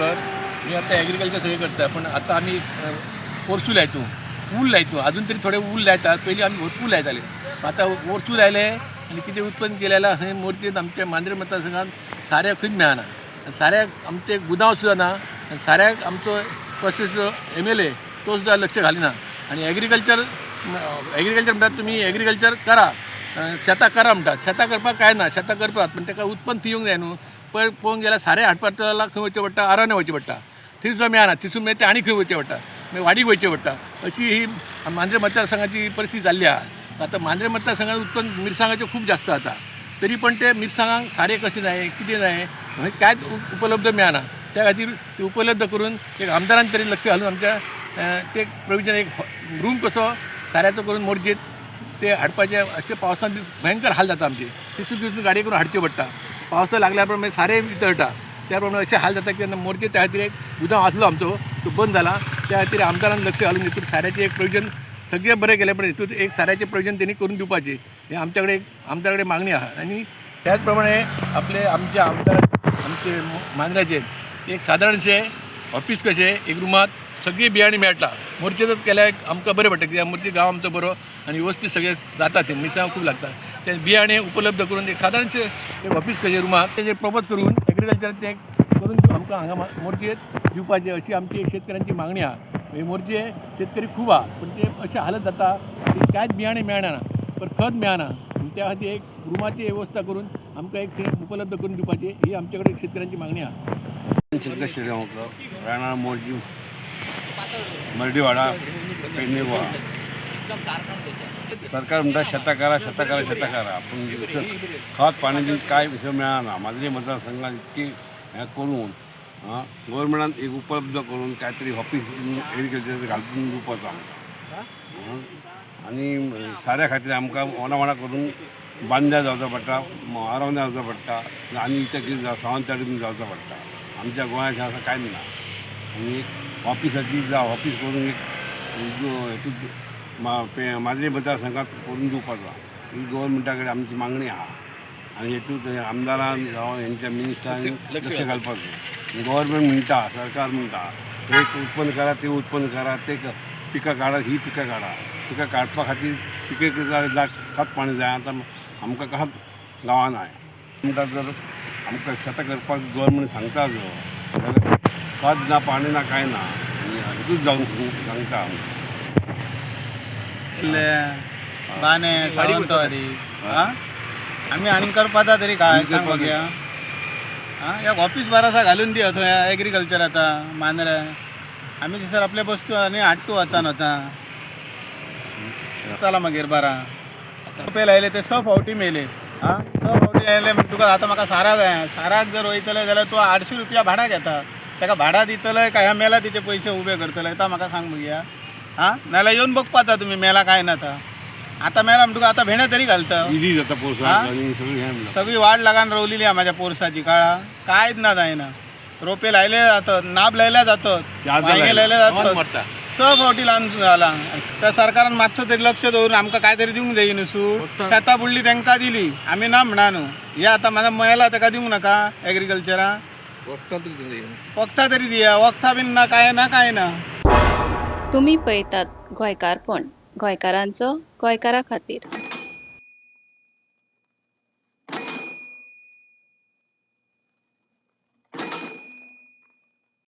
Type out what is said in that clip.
गांवकर. मी आतां एग्रीकल्चर सगळें करता, पण आतां आमी पोरसूं लायतू, ऊल लायतू. अजून तरी थोडे ऊल लायतात. पयलीं आमी भरपूर लायताले. आतां पोरसूं लायले आनी कितें उत्पन्न केलें जाल्यार हय मोरजेंत, आमच्या मांद्रे मतदारसंघात साऱ्याक खंयच मेळना. साऱ्याक आमचे गुदांव सुद्दां ना आनी साऱ्याक आमचो कसो एमएलए तो सुद्दां लक्ष घालिना. आनी एग्रीकल्चर, एग्रीकल्चर म्हणटात तुमी, एग्रीकल्चर करा, शेतां करा म्हणटात. शेतां करपाक कांय ना. शेतां करपाक पण ताका उत्पन्न थंय येवंक जाय न्हू. पळय, पळोवंक गेल्यार सारें हाडपाक जाल्यार खंय वचचें पडटा? आरवण्यां वचचें पडटा. थंय सुद्दां मेळना. थंयसून मागीर ते आनी खंय वचचें पडटा? मागीर वाडीक वचचें पडटा. अशी ही मांद्रे मतदारसंघाची परिस्थिती जाल्ली आहा. आतां मांद्रे मतदारसंघात उत्पन्न मिरसांगाचें खूब जास्त जाता, तरी पण ते मिरसांगांक सारें कशें जाय, कितें जाय, हय कांयच उपलब्ध मेळना. त्या खातीर ते उपलब्ध करून एक आमदारान तरी लक्ष घालून आमच्या ते प्रोविजन, एक रूम कसो साऱ्याचो करून मोरजेत ते हाडपाचे. अशे पावसान दीस भयंकर हाल जाता आमचे. तिसून तिसून गाडये करून हाडच्यो पडटा. पावसा लागल्या प्रमाणे सारें वितळटा. त्या प्रमाणे अशे हाल जाता की तेन्ना मोरजे त्या खातीर एक गुदांव आसलो आमचो, तो बंद जाला. त्या खातीर आमदारान लक्ष घालून हितून साऱ्याचें एक प्रोविजन, सगळें बरें केलें, पण हितून एक साऱ्याचें प्रोविजन तेणी करून दिवपाचें, हें आमच्या कडेन, आमदारा कडेन मागणी आहा. आनी त्याच प्रमाणे आपले आमचे आमदार, आमचे मांद्र्याचे एक सादारणशें ऑफिस कशें, एक रुमात सगळीं बियाणी मेळटा, मोरजेंतच केल्यार आमकां बरें पडटा. कित्याक मोरजे गांव आमचो बरो आनी वेवस्थीत सगळें जाता. थंय मिरसांग खूब लागता. ते बियाणे उपलब्ध करून एक सादारणशें एक ऑफिस कशें रुमाक तेजें प्रपोज करून एग्रीकल्चर तें करून आमकां हांगा मोरजेंत दिवपाचें, अशी आमची एक शेतकऱ्यांची मागणी आहा. हे मोरजे शेतकरी खूब आहा, पण ते अशें हालत जाता की कांयच बियाणें मेळना, पण खत मेळना. त्या खातीर एक रुमाची वेवस्था करून आमकां एक थंय उपलब्ध करून दिवपाची, ही आमचे कडेन शेतकऱ्यांची मागणी आहा. शंकर शेळगांवकर, राहणार मोरजी, मर्डीवाडा, पेडणे, गोवा. सरकार म्हणटा शेतां करा, शेतां करा, शेतां करा, पूण खत पाणी बी काय विषय मेळना. मांद्रे मतदारसंघात इतकी हें करून गव्हर्मेंटान एक उपलब्ध करून काय तरी ऑफिस एग्रीकल्चर घालून दिवपाचो आमकां. आनी साऱ्या खातीर आमकां वांडा वांडा करून बांद्या जावचो पडटा, आरवण्या जावचो पडटा आनी इथं कितें सावंतवाडी बीन जावचो पडटा. आमच्या गोंयांत असं कांयच ना. आनी एक ऑफिसाची जावं, ऑफिस करून एक हेतून मांद्रे मतदारसंघात करून दिवपाचो, ही गव्हर्मेंटा कडेन आमची मागणी आहा. आनी हेतून आमदारान जावं हेंच्या मिनिस्टरान लक्ष घालपाचो. गव्हर्मेंट म्हणटा, सरकार म्हणटा, हे उत्पन्न करा, ते उत्पन्न करा, ते पिकां काडा, ही पिकां काडा. पिकां काडपा खातीर पिकां खत पाणी जाय. आतां आमकां खत गावना. म्हणटा जर आमकां शेतां करपाक गव्हर्मेंट सांगता जो, जाल्यार खत ना, पाणी ना, कांय ना. आनी हितूच जावन सांगता आमकां. बाने, सावंतवाडी. हा, आमी आनी करपाचा तरी काय, सांग बघया. हा, एक ऑफिस बारासा घालून दी थंय एग्रीकल्चराचा मांद्रे. आमी थंयसर आपले वस्तू आनी हाडटू वचान वता चला. मागीर बारा रुपये लायले ते स फावटी मेले. हा, स फावटी आयले म्हण तुका आतां म्हाका सारा जाय. साराक जर वयतले जाल्यार तूं 800 रुपया भाडा घेता. ताका भाडा दितले काय ह्या मेला तिचे पयशे उबे करतले, ता म्हाका सांग बघया. हा, नाल्यार येवन बघपाचा तुमी मेला काय ना. ता आतां मेला म्हण तुका आतां भेंडे तरी घालता. इडी जाता पोरसाक आनी सगळें हें म्हणटा. सगळी वाट लागान रवलेली आहे माझ्या पोरसाची. काळा कांयच ना जायना. रोपे लायले जातात, नाब लायले जातात, वांगे लायले जातात. मरता. स फावटी लावन जाला. त्या सरकारान मातसो तरी लक्ष दवरून आमकां काय तरी दिवंक जाय न्हू सूट. शेतां बुडली तांकां दिली, आमी ना म्हणा न्हू. हे आतां म्हाजा मेला ताका दिवंक नाका एग्रीकल्चरा? वखदां तरी दिया. वखदां बीन ना, काय ना, काय ना. तुमी पळयतात गोंयकारपण, गोंयकारांचो गोंयकारा खातीर.